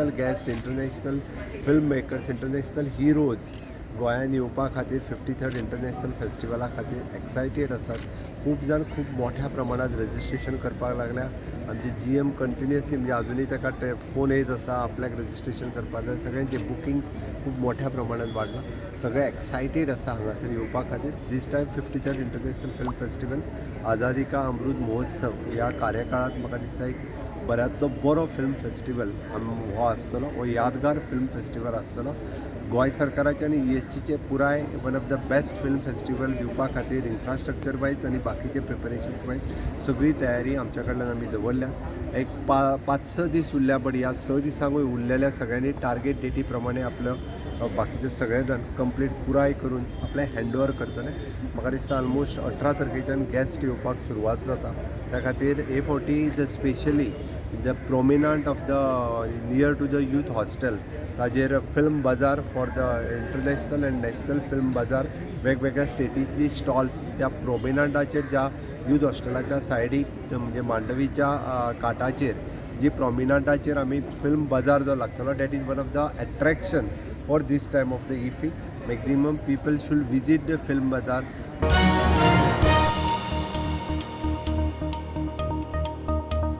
International guest, international film makers, international heroes गोंयान येवपा खातीर 53rd international फेस्टिवला खातीर एक्सायटेड आसात. खूब जाण खूब मोठ्या प्रमाणात रजिस्ट्रेशन करपाक लागल्या. आमचे GM continuously म्हणजे अजुनूय ताका फोन येत आसा आपल्याक रजिस्ट्रेशन करपाक जाय. सगळ्यांचे बुकिंग्स खूब मोठ्या प्रमाणात वाडला. सगळे एक्सायटेड आसा हांगासर येवपा खातीर. This time 53rd International Film Festival आझादी का अमृत महोत्सव ह्या कार्यकाळात म्हाका दिसता एक बऱ्यांतलो बरो फिल्म फेस्टिवल हो आसतलो. हो यादगार फिल्म फेस्टिवल आसतलो. गोंय सरकाराचे आनी ESGचे पुराय one of the best film festival दिवपा खातीर इन्फ्रास्ट्रक्चर वायज आनी बाकीचे प्रिपरेशन्स वायज सगळी तयारी आमच्या कडल्यान आमी दवरल्या. एक 5-6 दीस उरल्या, बट ह्या 6 दिसांकूय उरलेल्या सगळ्यांनी टार्गेट डेटी प्रमाणे आपलो बाकीचे सगळे जाण कंप्लीट पुराय करून आपलें हँड ओवर करतले. म्हाका दिसता ऑलमोस्ट 18 तारखेच्यान गॅस्ट येवपाक सुरवात जाता. त्या खातीर ए 40 the specially the promenade of the near to the youth hostel ताजेर film bazaar for the international and national film bazaar वेगवेगळ्या स्टेटींतली स्टॉल्स त्या प्रोमिनांटाचेर ज्या यूथ हॉस्टेलाच्या सायडीक म्हणजे मांडवीच्या काटाचेर जी प्रोमिनांटाचेर आमी फिल्म बाजार जो लागतलो, that is one of the attraction for this time of the IFFI. Maximum people should visit the film bazaar.